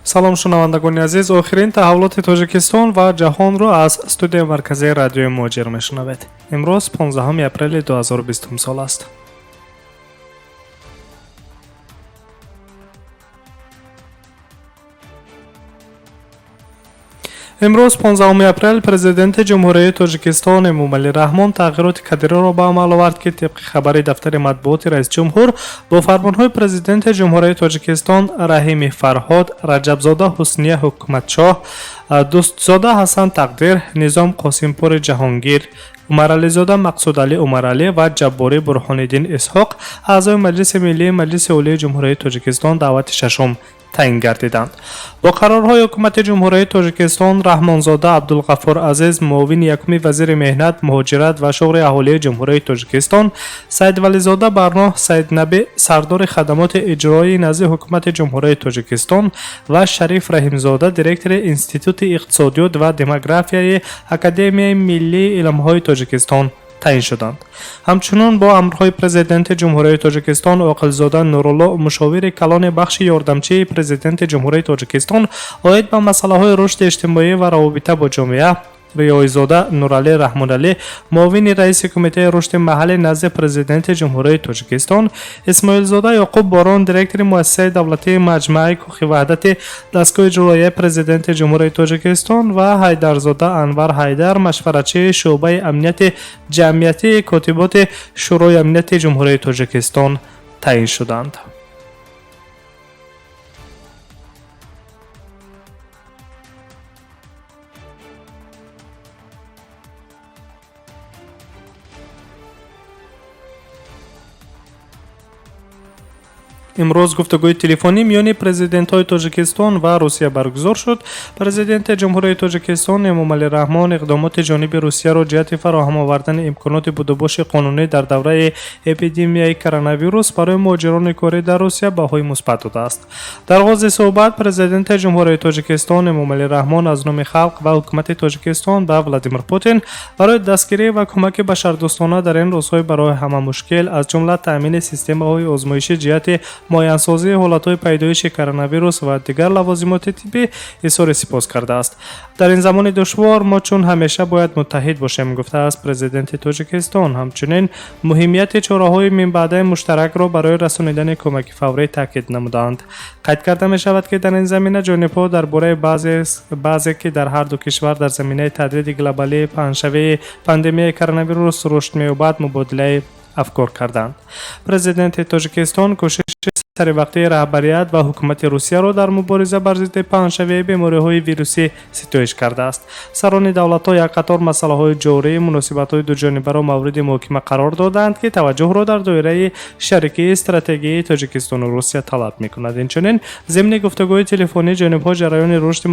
Салом, шунавандагони азиз. Охирин таҳаввулоти Тоҷикистон ва ҷаҳонро аз студияи марказии Радиои Муҳоҷир мешунавед. Имрӯз 15 апрели 2020 сол аст. Имрӯз, 15 апрел, Президенти Ҷумҳурии Тоҷикистон Эмомалӣ Раҳмон тағйироти кадриро ба амал овард, ки тибқи хабари дафтари матбуоти раисҷумҳур, бо фармонҳои Президенти Ҷумҳурии Тоҷикистон Раҳими Фарҳод, Раҷабзода Ҳусния Ҳукматшоҳ, Дӯстзода Ҳасан Тақдир, Низом Қосимпури Ҷаҳонгир, Умарализода Мақсудалӣ Умаралӣ ва Ҷабборӣ Бурҳониддин Исҳоқ аъзои Маҷлиси Миллии Маҷлиси Олии Ҷумҳурии Тоҷикистон даъвати шашум таъин гардиданд. Бо қарорҳои Ҳукумати Ҷумҳурии Тоҷикистон Раҳмонзода Абдулғафур Азиз муовини якуми вазири меҳнат, муҳоҷират ва шуғли аҳолии Ҷумҳурии Тоҷикистон, Саидвализода Барноҳ Саиднабӣ сардори хадамоти иҷроии назди Ҳукумати Ҷумҳурии Тоҷикистон ва Шариф Раҳимзода директори Институти иқтисодиёт ва демографияи Академияи миллии илмҳои Тоҷикистон таъин шуданд. Ҳамчунон бо амрҳои Президенти Ҷумҳурии Тоҷикистон Оқилзода Нурулло мушовири калони бахши ёрдамчии Президенти Ҷумҳурии Тоҷикистон оид ба масъалаҳои рушди иҷтимоӣ ва робита бо ҷомеа, Риёизода Нуралӣ Раҳмоналӣ муовини раиси Кумитаи рушди маҳаллӣ назди Президенти Ҷумҳурии Тоҷикистон, Исмоилзода Ёқуб Борон директори Муассисаи давлатии Маҷмааи Кӯхи Ваҳдати дастгоҳи иҷроияи Президенти Ҷумҳурии Тоҷикистон ва Ҳайдарзода Анвар Ҳайдар машваратчии шӯъбаи амнияти ҷамъиятии Котиботи Шӯрои амнияти Ҷумҳурии Тоҷикистон таъин шуданд. Имрӯз гуфтугӯи телефонӣ миёни президентҳои Тоҷикистон ва Русия баргузор шуд. Президенти Ҷумҳурии Тоҷикистон Эмомалӣ Раҳмон иқдомоти ҷониби Русияро ҷиҳати фароҳам овардани имконоти будубоши қонунӣ дар давраи эпидемияи коронавирус барои муҳоҷирони корӣ дар Русия баҳои мусбат додааст. Дар оғози суҳбат Президенти Ҷумҳурии Тоҷикистон Эмомалӣ Раҳмон аз номи халқ ва ҳукумати Тоҷикистон ба Владимир Путин барои дастгирӣ ва кӯмаки башардӯстона дар ин рӯзҳои барои ҳама мушкил, аз ҷумла таъмини системаҳои озмоишӣ ҷиҳати муайянсозии ҳолатҳои пайдоиши коронавирус ва дигар лавозимоти тиббӣ изҳори сипос кардааст. Дар ин замони душвор мо чун ҳамеша бояд муттаҳид бошем, гуфтааст президенти Тоҷикистон. Ҳамчунин муҳимияти чораҳои минбаъдаи муштаракро барои расонидани кӯмаки фаврӣ таъкид намуданд. Қайд карда мешавад, ки дар ин замина ҷонибҳо дар бораи баъзе, ки дар ҳарду кишвар дар заминаи таҳдиди глобалии паҳншавии пандемияи коронавирус рушд меёбад, мубодилаи афкор карданд. Президенти Тоҷикистон кӯшиши саривақтии раҳбарият ва ҳукумати Русияро дар мубориза бар зидди паҳншавии бемориҳои вирусӣ ситоиш кардааст. Сарони давлатҳо як қатор масъалаҳои ҷории муносибатҳои дуҷонибаро мавриди муҳокима қарор доданд, ки таваҷҷӯҳро дар доираи шарикии стратегии Тоҷикистону Русия талаб мекунад. Инчунин зимни гуфтугӯи телефонӣ ҷонибҳо ҷараёни рушди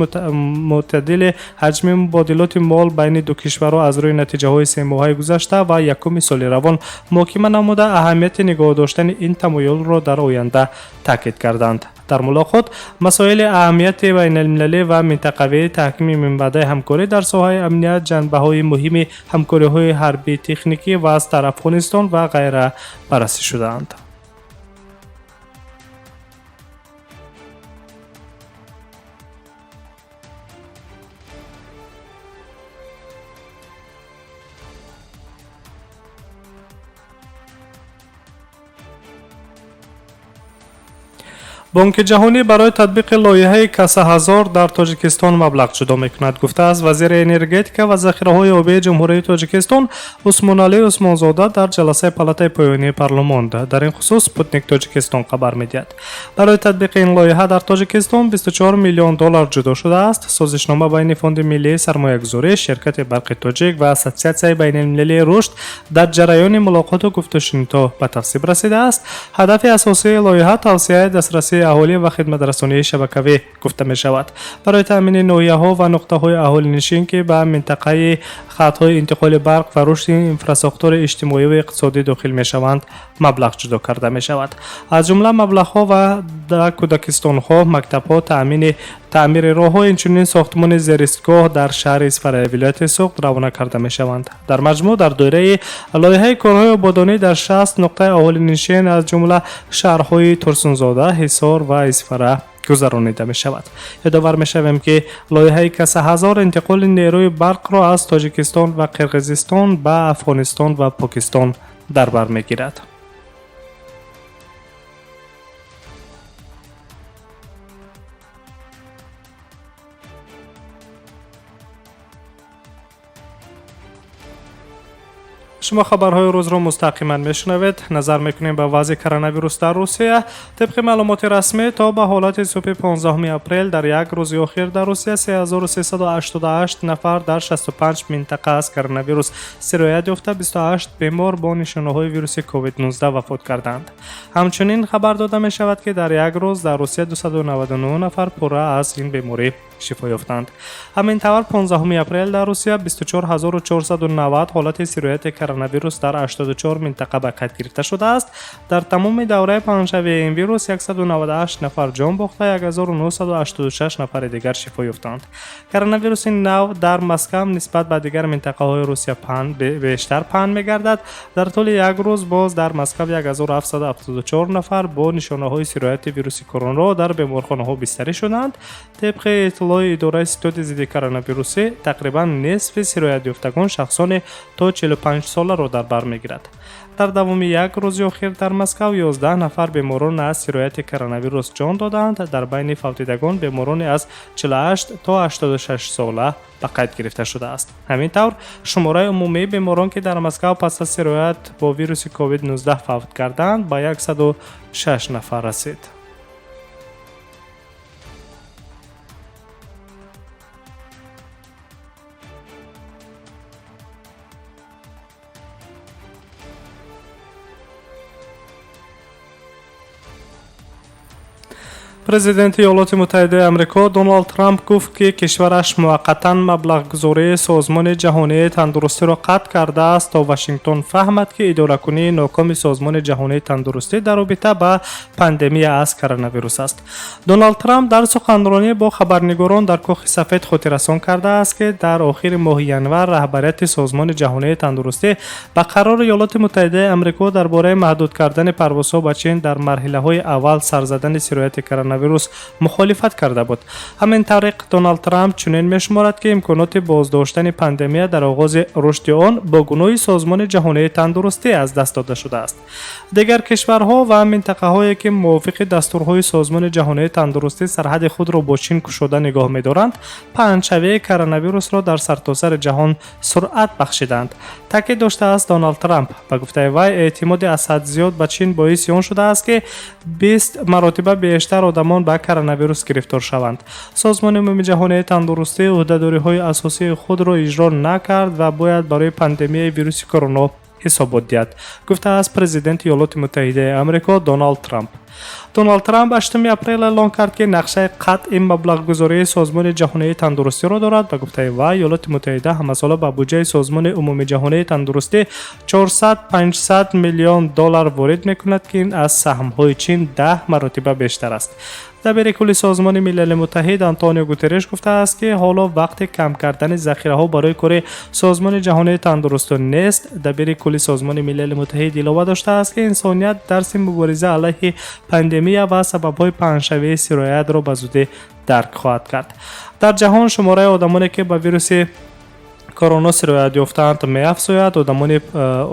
мӯътадили ҳаҷми мубодилоти мол байни ду кишварро аз рӯи натиҷаҳои семоҳаи гузашта ва якуми соли равон муҳокима намуда, аҳамияти нигоҳ доштани ин тамоюлро дар оянда таъкид карданд. Дар мулоқот масоили аҳамияти байналмилалӣ ва минтақавӣ, таҳкими минбаъдаи ҳамкорӣ дар соҳаи амният, ҷанбаҳои муҳими ҳамкориҳои ҳарбӣ техникӣ, вазъ дар Афғонистон ва ғайра баррасӣ шуданд. Бонки ҷаҳонӣ барои татбиқи лоиҳаи Каса ҳазор дар Тоҷикистон маблағ ҷудо мекунад, гуфтааст вазири энергетика ва захираҳои обии Ҷумҳурии Тоҷикистон Усмоналӣ Усмонзода дар ҷаласаи палатаи поёнии парлумон. Дар ин хусус Спутник Тоҷикистон хабар медиҳад. Барои татбиқи ин лоиҳа дар Тоҷикистон 24 миллион доллар ҷудо шудааст. Созишнома байни Фонди миллии сармоягузорӣ, Ширкати барқи тоҷик ва Ассотсиатсияи байналмилалии рушд дар ҷараёни мулоқоту гуфтушунидҳо ба тасвиб расидааст. Ҳадафи асосии лоиҳа тавсеаи дастрасии аҳолӣ ва хидматрасонии шабакавӣ гуфта мешавад. Барои таъмини ноҳияҳо ва нуқтаҳои аҳолинишин, ки ба минтақаи хатҳои интиқоли барқ ва рушди инфрасохтори иҷтимоӣ ва иқтисодӣ дохил мешаванд, маблағ ҷудо карда мешавад. Аз ҷумла маблағҳо ва дар кӯдакистонҳо, мактабҳо, таъмини Таъмири роҳҳо, инчунин сохтмони зеристгоҳ дар шаҳри Исфараи вилояти Суғд равона карда мешаванд. Дар маҷмӯъ дар доираи лоиҳаи корҳои ободонӣ дар 60 нуқтаи аҳолинишин, аз ҷумла шаҳрҳои Турсунзода, Ҳисор ва Исфара гузаронида мешавад. Ёдовар мешавем, ки лоиҳаи Каса ҳазор интиқоли нерӯи барқро аз Тоҷикистон ва Қирғизистон ба Афғонистон ва Покистон дар бар мегирад. Шумо хабарҳои рӯзро мустақиман мешунавед. Назар мекунем ба вазъи коронавирус дар Русия. Тибқи маълумоти расмӣ, то ба ҳолати субҳи 15 апрел дар як рӯзи охир дар Русия 3388 нафар дар 65 минтақа аз коронавирус сироят ёфта, 28 бемор бо нишонаҳои вируси COVID-19 вафот карданд. Ҳамчунин хабар дода мешавад, ки дар як рӯз дар Русия 299 нафар пурра аз ин беморӣ шифо ёфтанд. Ҳамин тавр, 15 апрел дар Русия 24490 ҳолати сирояти коронавирус дар 84 минтақа ба қайд гирифта шудааст. Дар тамоми давраи паҳншавии ин вирус 198 нафар ҷон бохта, 1986 нафари дигар шифо ёфтанд. Коронавируси нав дар Москав нисбат ба дигар минтақаҳои Русия бештар паҳн мегардад. Дар тӯли як рӯз боз дар Москав 1774 нафар бо нишонаҳои сирояти вируси коронаро дар беморхонаҳо бистарӣ шуданд. Тибқи иттилои идораи ситоди зидди коронавирусӣ, тақрибан нисфи сироятёфтагон шахсони то 45 соларо дар бар мегирад. Дар давоми як рӯзи охир дар Москав 11 нафар беморон аз сирояти коронавирус ҷон доданд. Дар байни фавтидагон бемороне аз 48 то 86 сола ба қайд гирифта шудааст. Ҳамин тавр, шумораи умумии беморон, ки дар Москав пас аз сироят бо вируси COVID-19 фавт карданд, ба 106 нафар расид. Президенти Иёлоти Муттаҳидаи Амрико Доналд Трамп гуфт, ки кишвараш муваққатан маблағгузории Созмони Ҷаҳонии Тандурустиро қатъ кардааст, то Вашингтон фаҳмад, ки идоракунии нокоми Созмони Ҷаҳонии Тандурустӣ дар робита ба пандемия аз коронавирус аст. Доналд Трамп дар суханронӣ бо хабарнигорон дар Кохи Сафед хотиррасон кардааст, ки дар охири моҳи январ раҳбарияти Созмони Ҷаҳонии Тандурустӣ ба қарори Иёлоти Муттаҳидаи Амрико дар бораи маҳдуд кардани парвозҳо ба Чин дар марҳилаҳои аввал сар задани сирояти коронавирус мухолифат карда буд. Ҳамин тариқ, Доналд Трамп чунин мешуморад, ки имконоти боздоштани пандемия дар оғози рушди он бо гуноҳи Созмони Ҷаҳонии Тандурустӣ аз даст дода шудааст. Дигар кишварҳо ва минтақаҳое, ки мувофиқи дастурҳои Созмони Ҷаҳонии Тандурустӣ сарҳади худро бо Чин кушода нигоҳ медоранд, паҳншавии коронавирусро дар сартосари ҷаҳон суръат бахшиданд, таъкид доштааст Доналд Трамп. Ба гуфтаи вай, эътимоди аз ҳад зиёд ба Чин боиси он шудааст, ки 20 маротиба бештар одамон ба коронавирус гирифтор шаванд. Созмони Умумиҷаҳонии Тандурустӣ ӯҳдадориҳои асосии худро иҷро накард ва бояд барои пандемияи вируси короно ҳисобот диҳад, гуфтааст президенти Иёлоти Муттаҳидаи Амрико Доналд Трамп. Доналд Трамп 8 апрел эълон кард, ки нақшаи қатъи маблағгузории Созмони Ҷаҳонии Тандурустиро дорад. Ба гуфтаи вай, Иёлоти Муттаҳида ҳамасола ба буҷаи Созмони Умумиҷаҳонии Тандурустӣ 400-500 миллион доллар ворид мекунад, ки ин аз саҳмҳои Чин 10 маротиба бештар аст. Дабири кулли Созмони Милали Муттаҳид Антонио Гутерреш гуфтааст, ки ҳоло вақти кам кардани захираҳо барои кори Созмони Ҷаҳонии Тандурустӣ нест. Дабири кулли Созмони Милали Муттаҳид илова доштааст, ки инсоният дарси мубориза алайҳи пандемия ва сабабҳои паҳншавии сироятро ба зудӣ дарк хоҳад кард. Дар ҷаҳон шумораи одамоне, ки ба вируси корона сироят ёфтаанд, меафзояд. Одамони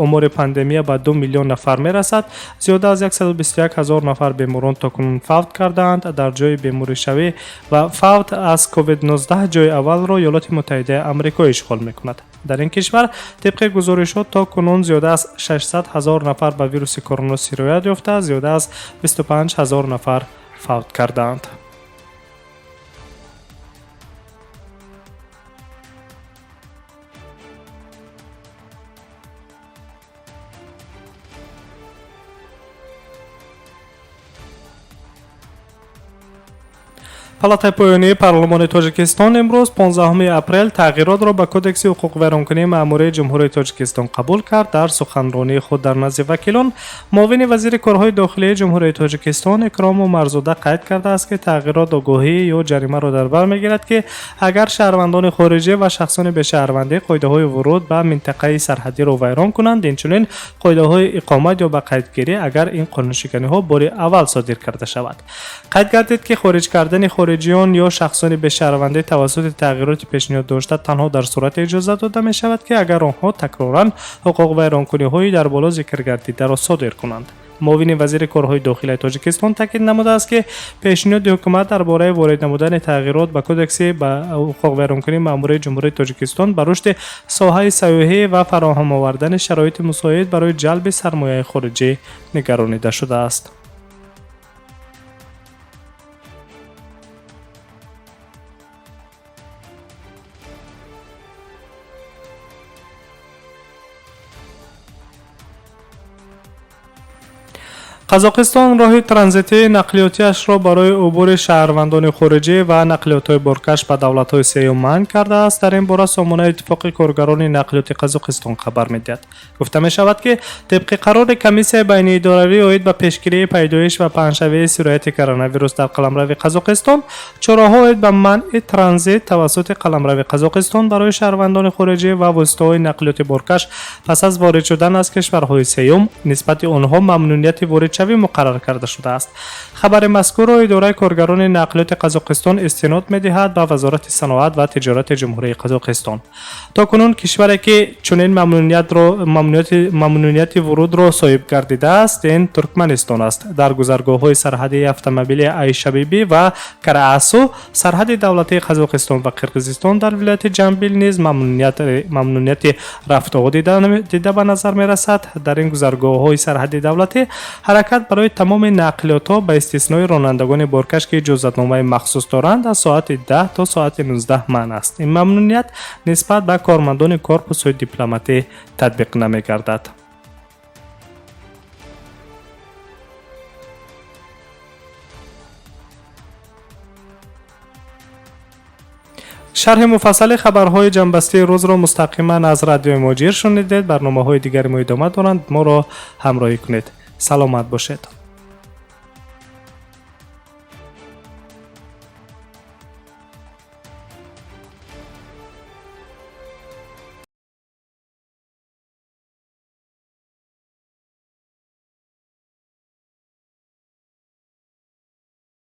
омори пандемия ба 2 миллион нафар мерасад. Зиёда аз 121 ҳазор нафар беморон то кунун фавт кардаанд. Дар ҷои беморишавӣ ва фавт аз COVID-19 ҷои аввалро Иёлоти Муттаҳидаи Амрико ишғол мекунад. Дар ин кишвар тибқи гузоришот то кунун зиёда аз 600 ҳазор нафар ба вируси корона сироят ёфта, зиёда аз 25 ҳазор нафар фавт кардаанд. Палатаи поёнии парлумони Тоҷикистон имрӯз, 15 апрел, тағйиротро ба Кодекси ҳуқуқвайронкунии маъмурии Ҷумҳурии Тоҷикистон қабул кард. Дар суханронии худ дар назди вакилон муовини вазири корҳои дохилии Ҷумҳурии Тоҷикистон Икром Умарзода қайд кардааст, ки тағйирот огоҳӣ ё ҷаримаро дар бар мегирад, ки агар шаҳрвандони хориҷӣ ва шахсони бешаҳрвандӣ қоидаҳои вуруд ба минтақаи сарҳадиро вайрон кунанд, инчунин қоидаҳои иқомат ё ба қайдгирӣ, агар ин қонуншиканиҳо бори аввал содир карда шавад. Қайд гардид, ки хориҷ кардани хориҷиён ё шахсони бешаҳрвандӣ тавассути тағйироти пешниҳод дошта танҳо дар сурате иҷозат дода мешавад, ки агар онҳо такроран ҳуқуқвайронкуниҳои дар боло зикр гардидаро содир кунанд. Муовини вазири корҳои дохилаи Тоҷикистон таъкид намудааст, ки пешниҳоди ҳукумат дар бораи ворид намудани тағйирот ба Кодекси ба ҳуқуқвайронкунии маъмурии Ҷумҳурии Тоҷикистон ба рушди соҳаи сайёҳӣ ва фароҳам овардани шароити мусоид барои ҷалби сармояи хориҷӣ нигаронида шудааст. Қазоқистон роҳи транзитии нақлиётиашро барои убури шаҳрвандони хориҷӣ ва нақлиётҳои боркаш ба давлатҳои сеюм манъ кардааст. Дар ин бора сомонаи Иттифоқи коргарони нақлиёти Қазоқистон хабар медиҳад. Гуфта мешавад, ки тибқи қарори комиссияи байниидоравӣ оид ба пешгирии пайдоиш ва паҳншавии сирояти коронавирус дар қаламрави Қазоқистон, чораҳо оид ба манъи транзит тавассути қаламрави Қазоқистон барои шаҳрвандони хориҷӣ ва воситаҳои нақлиёти боркаш пас аз ворид шудан аз кишварҳои сеюм нисбати онҳо мамнунияти воридшавӣ муқаррар карда шудааст. Хабари мазкурро идораи коргарони нақлиёти Қазоқистон истинод медиҳад ба Вазорати саноат ва тиҷорати Ҷумҳурии Қазоқистон. То кунун кишваре, ки чунин мамнунияти вурудро соҳиб гардидааст, ин Туркманистон аст. Дар гузаргоҳҳои сарҳадии автомобили Айшабибӣ ва Караасу, сарҳади давлатии Қазоқистон ва Қирғизистон дар вилояти Ҷамбил низ мамнунияти рафтуо дида ба назар мерасад. Дар ин гузаргоҳҳои сарҳади давлатӣ ҳаракат барои тамоми нақлиётҳо ба истиснои ронандагони боркаш, ки иҷозатномаи махсус доранд, аз соати 10 то соати 19 манъ аст. Ин мамнуният нисбат ба кормандони корпусҳои дипломатӣ татбиқ намегардад. Шарҳи муфассали хабарҳои ҷамъбастии рӯзро мустақиман аз Радиои Муҳоҷир шунидед. Барномаҳои дигари мо идома доранд, моро ҳамроҳӣ кунед. Саломат бошед.